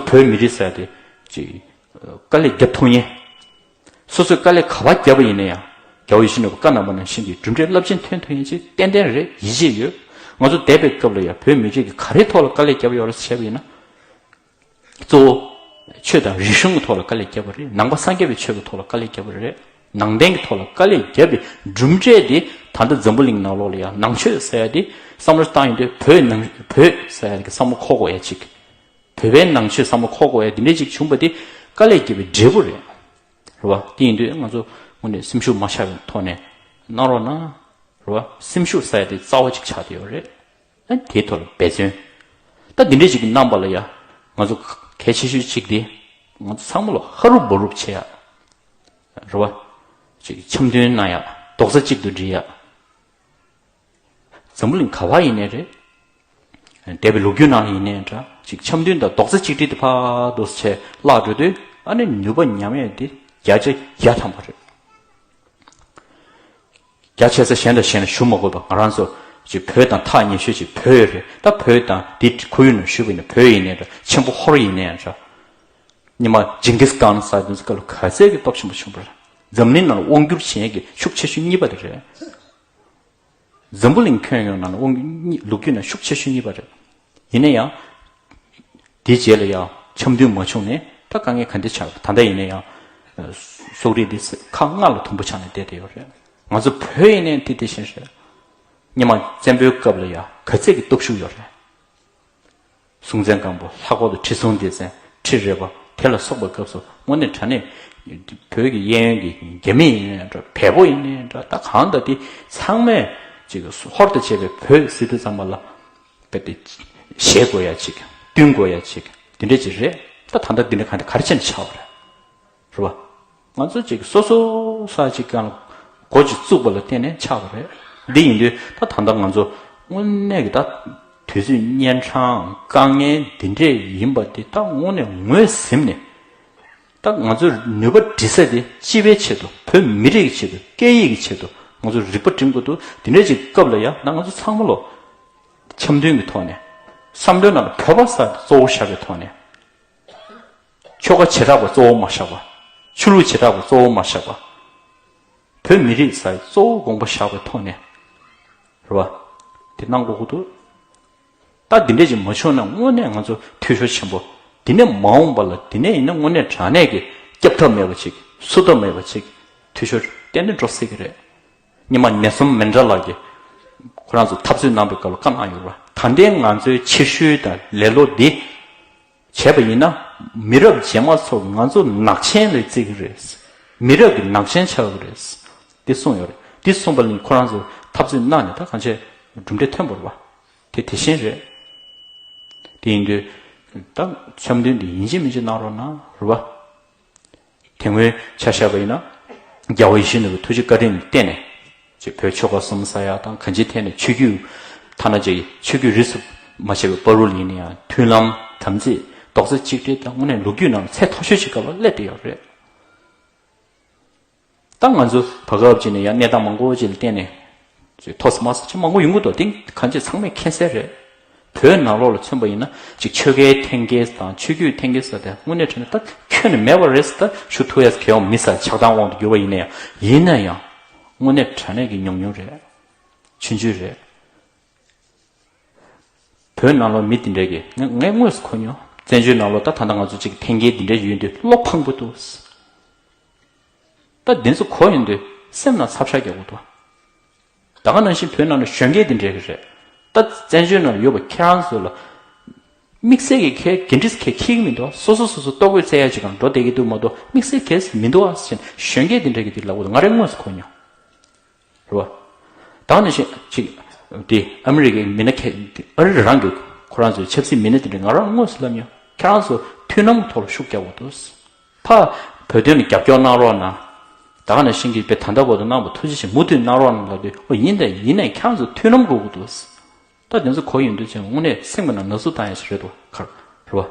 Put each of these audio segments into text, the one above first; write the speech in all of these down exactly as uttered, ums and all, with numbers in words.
བོད་མི་རིགས་ཟེར་ཡ་དེ་ཅིག་དཀའ་ལས་རྒྱབ་ཐུབ་མཁན། སོ་སོས་དཀའ་ལས་ག་པར་བརྒྱབ་པ་ཡིན་ན་ཡང་རྒྱལ་བ་ཡིད་བཞིན་ནོར་བུ་བཀའ་གནང་བ་ནང་བཞིན་གྱི་གྲུབ་འབྲས་རླབས་ཆེན་ཐོན་ཐུབ་མཁན་ཅིག་ཏན་ཏན་རེད། ཡིད་ཆེས་ཡོད། ང་ཚོ་འདས་པའི་སྐབས་ལ་ཡང་བོད་མི་རིགས་ཀྱིས་ག་རེའི་ཐོག་ལ་དཀའ་ལས་བརྒྱབ་ཡོད་རེད་ཟེར་བྱས་པ་ཡིན་ན། གཙོ་བོ། ཆོས་དང་རིག་གཞུང་གི་ཐོག་ལ་དཀའ་ལས་བརྒྱབ་པ་རེད། ནང་པ་སངས་རྒྱས་པའི་ཆོས་ཀྱི་ཐོག་ལ་དཀའ་ལས་བརྒྱབ་པ་རེད། ནང་བསྟན་གྱི་ཐོག་ལ་དཀའ་ལས་བརྒྱབ་པའི་གྲུབ་འབྲས་དེ་ད་ལྟ་འཛམ་བུ་གླིང་ནང་ལོགས་ལ་ཡང་ནང་ཆོས་ཟེར་ཡ་དེ་བསམ་བློ་བཏང་ཡོང་དུས་བོད་ནང་བོད་ཟེར་ཡ་དེ་གི་བསམ་བློ་འཁོར་དགོས་ཡ་གཅིག་བོད་པའི་ནང་ཆོས་བསམ་བློ་འཁོར་དགོས་ཡ་དེ་འདྲས་ཅིག་བྱུང་བ་དེ་དཀའ་ལས་བརྒྱབ་པའི་འབྲས་བུ་རེད། རེད་བ། དེ་ཡིན་དུས་ང་ཚོ་དངོས་གནས་སེམས་ཤུགས་མ་ཆག་པའི་ཐོག་ནས་གནང་རོགས་གནང་། རེད་བ། སེམས་ཤུགས་ཟེར་ཡ་དེ་རྩ་བ་གཅིག་ཆགས་བསྡད་ཡོད་རེད། ཨ་དེའི་ཐོག་ལ་འབད་བརྩོན། ད་འདི་འདྲས་ཅིག་གི་རྣམ་པ་ལ་ཡ། ང་ཚོ་གལ་ཆེ་ཤོས་གཅིག་དེ། ང་ཚོ་ཚང་མ་ལ་ཧ་རུབ་བོ་རུབ་བྱེད་ཡ། རེད་བ། ཅིག་འཆམ་མཐུན་གནང་ཡ། རྡོག་རྩ་གཅིག་ཏུ་སྒྲིལ་ཡ། འཛམ་བུ་གླིང་ག་བ་ཡིན་ནའི་རེད། འདས་པའི་ལོ་རྒྱུས་ནང་ལ་ཡིན་ནའི་འདྲ། ཅིག་འཆམ་མཐུན་དང་རྡོག་རྩ་གཅིག་སྒྲིལ་དེ་ཕར་འདུག་སེ་བྱས་བརླག་འགྲོ་དུས་ཨ་ནི་ནུས་པ་ཉམས་ཡས་དེ་བརྒྱ་ཆ་བརྒྱ་ཐམ་པ་རེད། རྒྱ་ཆེ་ས་གཞན་དང་གཞན་ལ་ཞུ་མ་དགོས་པ་ང་རང་ཚོ་ཅིག་བོད་དང་ཐག་ཉེ་ཤོས་ཅིག་བོད་རེད། ད་བོད་དང་འདི་ཁོར་ཡུག་ནང་ཞུས་པ་ཡིན་ན་བོད་ཡིན་ནའི་འདྲ། ཆེན་པོ་ཧོར་ཡིན་ནའི་འདྲ། སྔོན་མ་ཇིང་གིས་ཁཱན་ཟེར་དེ་ཚོ་སྐབས་ལ་ག་ཚད་ཀྱི་སྟོབས་ཆེན་པོ་བྱུང་བ་རེད། འཛམ་གླིང་ནང་ལ་དབང་བསྒྱུར་བྱེད་མཁན་གྱི་ཤུགས་ཆེ་ཤོས་གཉིས་པ་དེ་རེད། འཛམ་བུ་གླིང་ཁྱོན་ཡོངས་ནང་ལ་དབང་བསྒྱུར་གཉིས་ལོ་རྒྱུས་ནང་ཤུགས་ཆེ་ཤོས་གཉིས་པ་རེད། ཡིན་ན་ཡང་། དེའི་རྗེས་ལ་ཡང་འཆམ་མཐུན་མ་བྱུང་ནས་ད་དཀའ་ངལ་ག་འདྲ་ཆགས། ད་ལྟ་ཡིན་ན་ཡང་། སོག་རིགས་འདི་ཁག་ལྔ་ལ་དུམ་བུ་ཆགས་ནས་བསྡད་བསྡད་ཡོད་རེད། ང་ཚོ་བོད་ཡིན་ནའི་དེ་དེ་བཞིན་རེད། སྔོན་མ་བཙན་པོའི་སྐབས་ལ་ཡང་ག་ཚད་ཀྱི་སྟོབས་ཤུགས་ཡོད་རེད། སྲོང་བཙན་སྒམ་པོ། ལྷག་པར་དུ་ཁྲི་སྲོང་ལྡེ་བཙན། ཁྲི་རལ་པ་དེ་ལ་སོགས་པའི་སྐབས་སུ་དངོས་གནས་དྲང་གནས་བོད་ཀྱི་གཡས་གཡོན་གྱི་རྒྱ་མི་ཡིན་ནའི་འདྲ། བལ་པོ་ཡིན་ནའི་འདྲ། ད་གང་ལྟར་དེ་ཚང་མས་ཅིག་ཧོར་དང་བཅས་པའི་བོད་ཟེར་དུས་ཙམ་པ་ལ་རྦད་དེ་བཞེས་དགོས་ཡ་ཅིག་བསྟུན་དགོས་ཡ་ཅིག་འདི་འདྲ་ཅིག་རེད། ད་ད་ལྟ་འདི་འདྲ་གང་ལྟར་ག་རེ་བྱས་ནས་ཆགས་པ་རེད། རེད་བ། ང་ཚོ་ཅིག་སོ་སོ་ས་ཅིག་གང་འགོ་ཅིག་བཙུགས་པ་ལ་བརྟེན་ནས་ཆགས་པ་རེད། འདི་ཡིན་དུས་ད་ད་ལྟ་ང་ཚོ་དངོས་གནས་ཀྱི་ད་དུས་ཚོད་གཉན་འཕྲང་དཀའ་ངལ་འདི་འདྲས་ཡིན་པ་འདི་ད་དངོས་གནས་ངོས་ཟིན་ནས་ད་ང་ཚོ་ནུས་པ་སྒྲིལ་ས་དེ་སྤྱི་པའི་ཆེད་དུ། བོད་མི་རིགས་ཀྱི་ཆེད་དུ། སྐད་ཡིག་གི་ཆེད་དུ་ང་ཚོ་རིག་པ་སྒྲིམ་དགོས་འདུག་འདི་འདྲས་ཅིག་སྐབས་ལ་ཡ་ད་ང་ཚོ་ཚང་མ་ལོ་འཆམ་མཐུན་གྱི་ཐོག་ནས། བསམ་བློའི་ནང་ལ་བོད་པ་ས་གཙོ་བོ་བཞག་པའི་ཐོག་ནས། ཆོལ་ཁ་བྱེ་བྲག་པ་གཙོ་བོ་མ་བཞག་པ། ཆོས་ལུགས་བྱེ་བྲག་པ་གཙོ་བོ་མ་བཞག་པ། བོད་མི་རིགས་ས་གཙོ་བོ་དགོངས་པ་བཞག་པའི་ཐོག་ནས། རེད་བ། དེ་གནང་དགོས་ཀྱི་འདུག་ད་འདི་འདྲས་ཅིག་མ་བྱུང་ན་དངོས་གནས་ང་ཚོ་འཐུས་ཤོར་ཆེན་པོ། འདི་ནས་མ་འོངས་པ་ལ་འདི་ནས་ཡིན་ན་དངོས་གནས་དྲང་གནས་ཀྱི་སྐྱོབ་ཐབས་མེད་པ་ཅིག་བསུ་ཐབས་མེད་པ་ཅིག་འཐུས་ཤོར་ཏན་ཏན་འགྲོ་སྲིད་ཀྱི་རེད། སྔོན་མ་ནེལ་སོན་མན་ཌེ་ལ་གིས་ཁོ་རང་ཚོ་འཐབ་རྩོད་གནང་པའི་སྐབས་ལ་བཀའ་གནང་ཡོད་རེད་བ། ད་ལྟའི་ང་ཚོའི་ཕྱིར་བཤོལ་དང་ལེ་ལོ་འདི་བྱས་པ་ཡིན་ན། མི་རབས་རྗེས་མ་ཚོ་ང་ཚོ་ནག་ཆེན་ལ་བརྩི་གི་རེད། མི་རབས་ཀྱི་ནག་ཆེན་ཆགས་ཀྱི་རེད། འདི་གསུངས་ཡོད་རེད། འདི་གསུངས་པ་ལ་ཁོ་རང་ཚོ་འཐབ་རྩོད་གནང་ནས་ད་གང་བྱས་གྲུབ་འབྲས་ཐོན་པ་རེད་བ། དེ་དེ་བཞིན་རེད། དེ་ཡིན་དུས་ད་འཆམ་མཐུན་འདི་ཡིན་གཅིག་མིན་གཅིག་གནང་རོགས་གནང་རེད་བ། དེ་སྔོན་ཆ་བཞག་པ་ཡིན་ན། རྒྱལ་བ་ཡིད་བཞིན་ནོར་བུའི་ཐུགས་རྗེ་བཀའ་དྲིན་ལ་བརྟེན་ནས། ཅིག་བོད་ཆོལ་ཁ་གསུམ་ཟེར་ཡ་དང་གང་ཅིའི་ཐད་ནས་ཆོས་བརྒྱུད། ཐ་ན་ཅིག་ཆོས་བརྒྱུད་རིས་སུ་མ་ཆད་པའི་བར་དུ་ཡིན་ན་ཡང་མཐུན་ལམ། དམ་ཚིག་རྡོག་རྩ་གཅིག་སྒྲིལ་དང་དངོས་གནས་ལོ་རྒྱུས་ནང་ཚད་མཐོ་ཤོས་ཤིག་སྐབས་ལ་སླེབས་བསྡད་ཡོད་རེད། ད་ང་ཚོ་བར་སྐབས་ཅིག་ནས་ཡང་གནས་སྟངས་མང་པོ་ཅིག་ལ་བརྟེན་ནས། ཅིག་ཐོག་མ་ས་ཆ་མང་པོ་ཡོང་གི་འདུག་དེ་གང་ཅི་ཚང་མས་མཁྱེན་གསལ་རེད། བོད་ནང་ལོགས་ལ་མཚོན་པ་ཡིན་ན་ཅིག་ཆོལ་ཁའི་འཐེན་འཁྱེར་དང་ཆོས་བརྒྱུད་འཐེན་འཁྱེར་ཟེར་དེ་དངོས་གནས་དྲང་གནས་ད་ཁྱོན་ནས་མེད་པ་རེད་ཟེར། ད་ཞུ་ཐུབ་ཡས་གལ་ཡོང་མི་ཟེར། ཆགས་སྡང་དབང་དུ་གྱུར་པ་ཡིན་ན་ཡང་། ཡིན་ན་ཡང་། དངོས་གནས་དྲང་གནས་ཀྱི་ཉུང་ཉུང་རེད། ཆུང་ཆུང་རེད། བོད་ནང་ལོགས་མི་དེ་འདྲས་ཀྱིས་ངས་ངས་དངོས་སུ་གོ་མྱོང་། བཙན་བྱོལ་ནང་ལོགས་ད་ད་ལྟ་ང་ཚོ་ཅིག་འཐེན་འཁྱེར་དེ་འདྲས་ཡོད་དུས་བློ་ཕངས་པོ་འདུག་ད་དེ་ཚོ་གོ་ཡོང་དུས་སེམས་ནང་ཚབ་ཤ་རྒྱག་དགོས་འདུག་ད་ག་ནང་བཞིན་བོད་ནང་ལ་གཞོན་སྐྱེས་དེ་འདྲས་ཀྱི་རེད། ད་བཙན་བྱོལ་ནང་ལ་ཡོད་པ་ཁྱེད་རང་ཚོ་ལ། དམིགས་བསལ་གྱི་ཁྱེད་འགན་འཁྲི་ཁྱེད་འཁྱེར་གྱི་མི་འདུག་སོ་སོ་སོ་སོ་ལྟོ་གོས་བཙལ་ཡ་ཅིག་གང་འགྲོ་བསྡད་ཀྱི་འདུག་མ་གཏོགས་དམིགས་བསལ་གྱི་མི་འདུག་ཨ་ཟེར་ནས་གཞོན་སྐྱེས་དེ་འདྲས་ཀྱི་དེ་ལབ་དགོས་འདུག་ང་རང་དངོས་སུ་གོ་མྱོང་། རེད་བ། ད་ནི་ཞིག་ཅིག་དེ་ཨ་མི་རི་ཀའི་མི་སྣ་ཁེ་ཨ་རི་རང་གི་ཁོ་རང་ཚོའི་ཆབ་སྲིད་མི་སྣ་དེ་འདྲ་ང་རང་དངོས་སུ་ལབ་མྱོང་། ཁྱེད་རང་ཚོ་མཐུན་ལམ་ཐོག་ལ་ཤུགས་རྒྱག་དགོས་འདུག་ཕ་བོད་དོན་ལ་རྒྱབ་སྐྱོར་གནང་རོགས་གནང་། ད་ག་ནང་བཞིན་གྱི་དཔེ་ད་ལྟ་བར་དུ་གནང་བ་ཐུགས་རྗེ་ཆེ། མུ་མཐུད་གནང་རོགས་གནང་ལབ་དུས་ཨོ་ཡིན་དེ་ཡིན་ནའི་ཁྱེད་རང་ཚོ་མཐུན་ལམ་དགོས་ཀྱི་འདུག་ད་དེ་ཚོ་གོ་ཡོང་དུས་ཅིག་དངོས་གནས་སེམས་ཀྱི་ནང་ན་ཟུག་བཏང་ཡ་ཞིག་རེད་འདུག་ག་རེད་བ།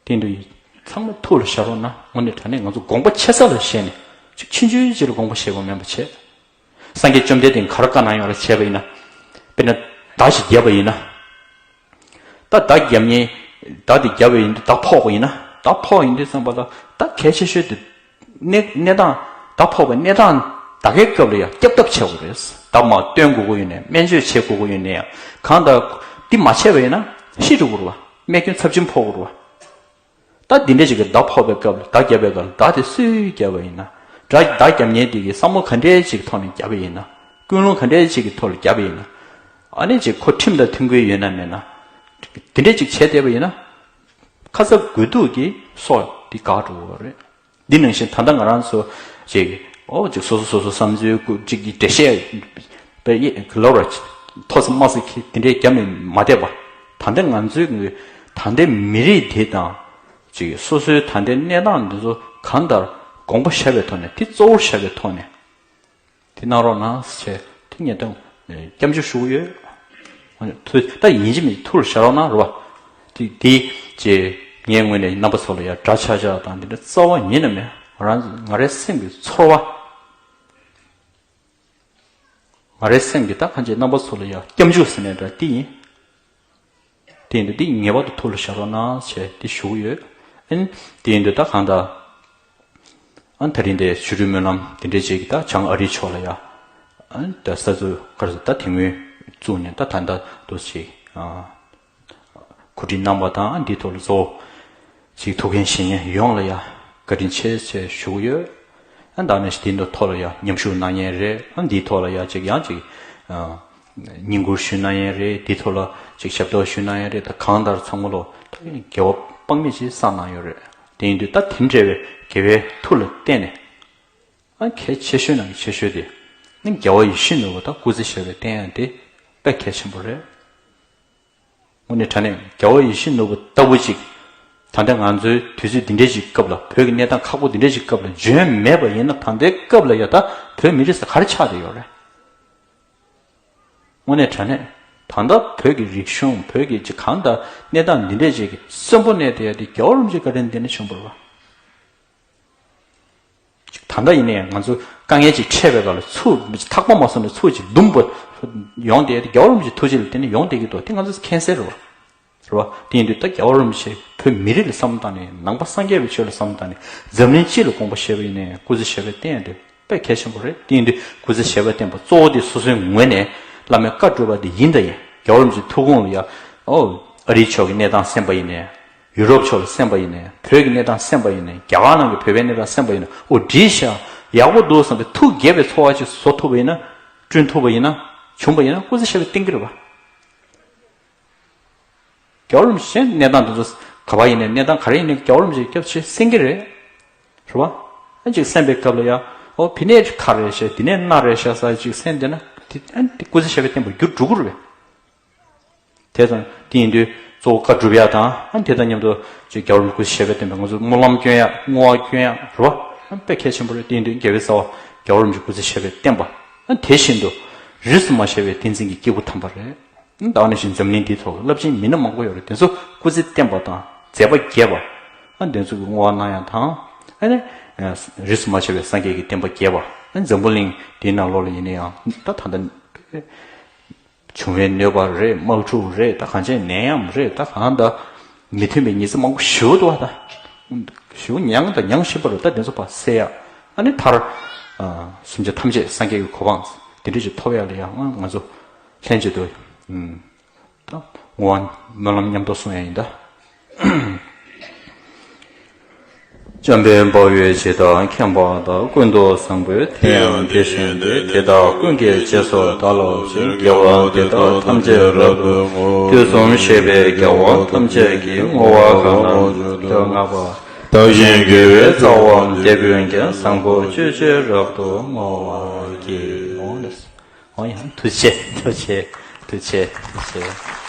དེ་འདྲ་ཡིན། ཚང་མ་ཐུགས་ལ་བཞག་རོགས་གནང་། དངོས་གནས་དྲང་གནས་ང་ཚོ་དགོངས་པ་ཆེ་ས་ལ་བཞེས་ནས་ཅིག་ཆུང་ཆུང་ཅིག་ལ་དགོངས་པ་བཞེས་དགོས་མིན་པ་བྱས། སངས་རྒྱས་བཅོམ་ལྡན་འདས་ག་རེ་བཀའ་གནང་ཡོད་རེད་བྱས་པ་ཡིན་ན། དཔེར་ན་མདའ་ཞིག་བརྒྱབ་པ་ཡིན་ན། ད་མདའ་བརྒྱབ་མཁན་ བདག་དེ་བརྒྱབ་པ་ཡིན་དུས་བདག་ཕོག་པ་ཡིན་ན། བདག་ཕོག་ཡིན་དུས་ཙམ་པ་ལ་ད་གལ་ཆེ་ཤོས་དེ་གནས་གནས་སྟངས། བདག་ཕོག་པའི་གནས་སྟངས་ད་གའི་སྐབས་ལ་ཡང་སྐྱབས་ཐབས་བྱེད་དགོས་རེད། བདག་མར་བཏོན་དགོས་ཀྱི་ཡོད་ནའི་སྨན་བཅོས་བྱེད་དགོས་ཀྱི་ཡོད་ནའི་ཡང་། གང་ལྟར་འདི་མ་བྱས་པ་ཡིན་ན་ཤི་འགྲོ་གི་རེད་བ། རྨས་སྐྱོན་ཚབས་ཆེན་ཕོག་གི་རེད་བ། ད་འདི་འདྲ་ཞིག་གི་བདག་ཕོག་པའི་སྐབས་ལ། བདག་བརྒྱབ་པའི་སྐབས་ལ་བདག་དེ་སུས་བརྒྱབ་པ་ཡིན་ན། བདག་བདག་བརྒྱབ་མཁན་དེ་གིས་བསམ་བློ་ག་འདྲའི་ཅིག་ཐོག་ནས་བརྒྱབ་པ་ཡིན་ན། ཀུན་སློང་ག་འདྲའི་ཅིག་གི་ཐོག་ལ་བརྒྱབ་པ་ཡིན་ན། ཨ་ནི་ཅིག་ཁོ་ཁྲིམས་དང་མཐུན་གྱི་ཡོད་ན་མེད་ན། དེ་འདྲ་ཅིག་བྱས་བསྡད་པ་ཡིན་ན། ཁ་ཚ་དགོས་གཏུགས་ཀྱི་སྲོག་འདི་འགག་འགྲོ་གི་རེད། འདི་ནང་བཞིན་ད་ལྟ་ང་རང་ཚོ་ཅིག་ཨོ་ཅིག་སོ་སོ་སོ་སོ་བསམ་ཚུལ་ཅིག་གི་འགྲེལ་བཤད་པའི་ཡེ་ལོ་ར་མཐོ་ས་དམའ་ས་ཁྱི་དེ་འདྲའི་རྒྱབ་ནས་མ་བསྡད་པ། ད་ལྟ་ང་ཚོའི་ད་ལྟའི་མི་རིགས་འདི་དང་ཅིག་སོ་སོའི་ད་ལྟའི་གནས་སྟངས་འདི་ཚོ་གང་ལྟར་དགོངས་པ་བཞག་པའི་ཐོག་ནས། དེ་གཙོ་བོར་བཞག་པའི་ཐོག་ནས། དེ་གནང་རོགས་གནང་ཞེས་དེ་ངས་ད་སྐྱབས་འཇུག་ཞུ་གི་ཡོད། ཐུ་ད་ཡིན་གཅིག་མིན་གཅིག་ཐུགས་ལ་བཞག་རོགས་གནང་རེད་བ། དེ་དེ་ཅེས་ངའི་ངོས་ནས་རྣམ་པ་ཚོ་ལ་ཡང་འདྲ་ཆགས་ཆགས་དང་འདི་འདྲ་རྩ་བ་ཉིད་ནས་མེད། ང་རང་ང་རའི་སེམས་ཀྱི་ཚོར་བ། ང་རའི་སེམས་ཀྱི་ད་གང་ཅི་རྣམ་པ་ཚོ་ལ་ཡང་སྐྱབས་འཇུག་ཟེར་ནས་འདྲ་དེ་ཡིན། དེ་ཡིན་དུས་འདི་ངེས་པར་དུ་ཐུགས་ལ་བཞག་རོགས་གནང་ཞེས་དེ་ཞུ་གི་ཡོད། ཨན། དེ་ཡིན་དུས་ད་གང་ལྟར། ཨན། ད་རིང་དེ་ཆོ་འཕྲུལ་སྨོན་ལམ་དེ་འདྲའི་ཅིག་ད་བྱང་ཨ་རིའི་ཕྱོགས་ལ་ཡ། ཨན། ད་ས་ཚུ་གར་སུ་ད་དེ་སྔོན་བཙུགས་ནས་ད་ད་ལྟ་དུ་ཞིག་ཨ། གོ་སྒྲིག་གནང་བ་དང་འདིའི་ཐོག་ལ་གཙོ་བོ་ཅིག་ཐུགས་འགན་བཞེས་མཁན་ཡོངས་ལ་ཡ་བཀའ་དྲིན་ཆེ་ཞེས་ཞུ་གི་ཡོད། ཨ་ད་ནི་འདིའི་ཐོག་ལ་ཡ་མཉམ་ཞུགས་གནང་མཁན་རེད། ཨ་འདིའི་ཐོག་ལ་ཡ་ཅིག་ཡང་ཅིག་ཨ་བསྙེན་བཀུར་ཞུས་གནང་མཁན་རེད། འདིའི་ཐོག་ལ་ཅིག་ཞབས་ཏོག་ཞུས་གནང་མཁན་རེད། ད་གང་ལྟར་ཚང་མ་ལོ་ད་དགེ་བ་དཔག་མེད་ཅིག་བསགས་གནང་ཡོད་རེད། དེ་ཡིན་དུས་ད་དེ་འདྲ་བའི་དགེ་བའི་མཐུ་ལ་བརྟེན་ནས། ཨ་གལ་ཆེ་ཤོས་ནང་གི་ཆེ་ཤོས་དེ་ནི་རྒྱལ་བ་ཡིད་བཞིན་ནོར་བུ་དང་སྐུ་ཚེ་ཞབས་པད་བརྟན་ཡག་དེ་དཔེ་གལ་ཆེན་པོ་རེད། དངོས་གནས་དྲང་གནས་རྒྱལ་བ་ཡིད་བཞིན་ནོར་བུ་ལྟ་བུ་ཅིག་ད་ལྟ་ང་ཚོའི་དུས་ཚོད་འདི་འདྲའི་ཅིག་སྐབས་ལ། བོད་ཀྱི་གནས་སྟངས་ཁག་པོ་འདི་འདྲའི་ཅིག་སྐབས་ལ་བྱོན་མེད་པ་ཡིན་ན། ད་ལྟའི་སྐབས་ལ་ཡ་ད་བོད་མི་རིགས་ས་ག་རེ་ཆགས་བསྡད་ཡོད་རེད། དངོས་གནས་དྲང་གནས་ད་ལྟ་བོད་ཀྱི་རིག་གཞུང་། བོད་ཀྱི་ཅིག་གང་ལྟར་གནས་སྟངས་འདི་འདྲའི་ཅིག་གི་གསོན་པོ་གནས་བསྡད་ཡ་དེ་རྒྱལ་བ་རིན་པོ་ཆེའི་བཀའ་དྲིན་དེ་ནི་བྱུང་བ་རེད་བ། ཅིག་ད་ལྟ་ཡིན་ནའི་ང་ཚོ་དཀའ་ངལ་ཅིག་འཕྲད་པའི་སྐབས་ལ་ཚུར་ཐག་པ་མ་སོང་ནས་ཚུར་ཅིག་འདུམ་པ་ཡོང་བསྡད་དེ། རྒྱལ་བ་རིན་པོ་ཆེའི་ཐུགས་རྗེ་ལ་བརྟེན་ནས་ཡོང་བསྡད་ཀྱི་འདུག་དེ་ང་ཚོས་མཁྱེན་གསལ་རེད་བ། རེད་བ། དེ་ཡིན་དུས་ད་རྒྱལ་བ་རིན་པོ་ཆེ་བོད་མི་རིགས་ལ་བསམ་བློ་བཏང་ནས། ནང་པ་སངས་རྒྱས་པའི་ཆོས་ལ་བསམ་བློ་བཏང་ནས། འཛམ་གླིང་སྤྱི་ལ་དགོངས་པ་བཞེས་པ་ཡིན་ནའི་སྐུ་ཚེ་ཞབས་པད་བརྟན་ཡ་དེ་དཔེ་གལ་ཆེན་པོ་རེད། དེ་ཡིན་དུས་སྐུ་ཚེ་ཞབས་པད་བརྟན་པ་གཙོ་བོ་དེ་སོ་སོའི་ངོས་ནས་བླ་མའི་བཀའ་སྒྲུབ་པ་དེ་ཡིན་ད་ཡིན། རྒྱལ་བ་རིན་པོ་ཆེའི་ཐུགས་དགོངས་ལ་ཡ། ཨོ། ཨ་རིའི་ཕྱོགས་ཀྱི་གནས་སྟངས་གསན་པ་ཡིན་ནའི། ཡུ་རོབ་ཕྱོགས་ལ་གསན་པ་ཡིན་ནའི། བོད་ཀྱི་གནས་སྟངས་གསན་པ་ཡིན་ནའི། རྒྱ་གར་ནང་གི་བོད་པའི་གནས་སྟངས་གསན་པ་ཡིན་ནའི། ཨོ་འགྲིག་ཤག་ཡག་པོ་འདུག་བསམ་པའི་ཐུགས་དགྱེས་པའི་ཚོར་བ་ཅིག་བཟོ་ཐུབ་པ་ཡིན་ན། བསྐྲུན་ཐུབ་པ་ཡིན་ན། བྱུང་བ་ཡིན་ན་སྐུ་ཚེ་ཞབས་པད་བརྟན་གྱི་རེད་བ། རྒྱལ་བ་རིན་པོ་ཆེ་གནས་སྟངས་འདི་ཚོ་ག་པར་ཡིན་ནའི། གནས་སྟངས་ག་རེ་ཡིན་ནའི་རྒྱལ་བ་རིན་པོ་ཆེ་སྐྱབས་ཆེ་གསན་གྱི་རེད། རེད་བ། ཨ་ཅིག་གསན་པའི་སྐབས་ལ་ཡ། ཨོ་ཕི་ནས་ཁ་རེད་ཤག་འདི་ནས་སྣ་རེད་ཤག་ཟེར་ཅིག་གསན་བསྡད་ན། དེ་ཨ་དེ་སྐུ་ཚེ་ཞབས་པད་བརྟན་པར་འགྱུར་འགྲོ་གི་རེད་བས། དེ་དང་དེ་ཡིན་དུས་གཙོ་བོ་བཀའ་སྒྲུབ་ཡ་དང་། ཨ་དེ་དང་མཉམ་དུ་ཅིག་རྒྱལ་བ་རིན་པོ་ཆེ་ཞབས་པད་བརྟན་པའི་ང་ཚོ་སྨོན་ལམ་སྐྱོན་ཡ། བསྔོ་བ་སྐྱོན་ཡ། རེད་བ། ཨ་དཔེ་གལ་ཆེན་པོ་རེད། དེ་ཡིན་དུས་རྒྱལ་བའི་རྩ་བ་རྒྱལ་བ་རིན་པོ་ཆེ་སྐུ་ཚེ་ཞབས་པད་བརྟན་པ། ཨ་དེ་བཞིན་དུ་རིས་སུ་མ་ཆད་པའི་བསྟན་འཛིན་གྱི་སྐྱེས་བུ་དམ་པ་རེད། ཨ་ད་ནང་བཞིན་འཛམ་གླིང་འདིའི་ཐོག་རླབས་ཆེན་མི་སྣ་མང་པོ་ཡོད་རེད། དེ་ཚོ་སྐུ་ཚེ་བརྟན་པ་དང་མཛད་པ་རྒྱས་པ། ཨ་དེ་ཚོ་གི་བསྔོ་བ་གནང་ཡ་དང་། ཨ་ནི་རིས་སུ་མ་ཆད་པའི་སངས་རྒྱས་ཀྱི་བསྟན་པ་རྒྱས་པ། ཨ་འཛམ་བུ་གླིང་འདིའི་ནང་ལོགས་ལ་ཡིན་ན་ཡང་ད་ད་ལྟ། འབྱུང་བའི་གནོད་པ་རེད། དམག་འཁྲུག་རེད། ད་གང་ཅི་ནད་ཡམས་རེད། ད་གང་ལྟར་མི་མཐུན་པའི་ཉེས་འཛུགས་མང་པོ་ཞེ་པོ་འདུག་བ། ད་ཞེ་པོ་མྱངས་དང་མྱང་བཞིན་པ་རེད། ད་དེ་ཚོ་ཕར་སེལ་ཡ། ཨ་ནི་མཐར་ཨ་སེམས་ཅན་ཐམས་ཅད་སངས་རྒྱས་ཀྱི་གོ་འཕང་དེ་འདྲ་ཅིག་ཐོབ་ཡ་ལ་ཡང་ང་ཚོ་ལྷན་ཅིག་ཏུ་ཨ་ད་བསྔོ་བ་སྨོན་ལམ་མཉམ་དུ་གསུང་ཡ་ཡིན་ད། འཇམ་དཔལ་དཔའ་བོས་ཇི་ལྟར་མཁྱེན་པ་དང་། ཀུན་ཏུ་བཟང་པོས་དེ་ཡང་དེ་བཞིན་ཏེ། དེ་དག་ཀུན་གྱི་རྗེས་སུ་བདག་སློབ་ཅིང་། དགེ་བ་འདི་དག་ཐམས་ཅད་རབ་ཏུ་བསྔོ། དུས་གསུམ་གཤེགས་པའི་རྒྱལ་བ་ཐམས་ཅད་ཀྱིས། བསྔོ་བ་གང་ལ་འཇུག་པའི་བསྔགས་པ། བདག་གཞན་དགེ་བའི་རྩ་བ་འདི་ཀུན་ཀྱང་། བཟང་པོ་སྤྱོད་ཕྱིར་རབ་ཏུ་བསྔོ་བར་བགྱི། འོ་ཡ། ཐུགས་རྗེ་ཆེ། ཐུགས་རྗེ་ཆེ། ཐུགས་རྗེ་ཆེ། ཐུགས་རྗེ་ཆེ།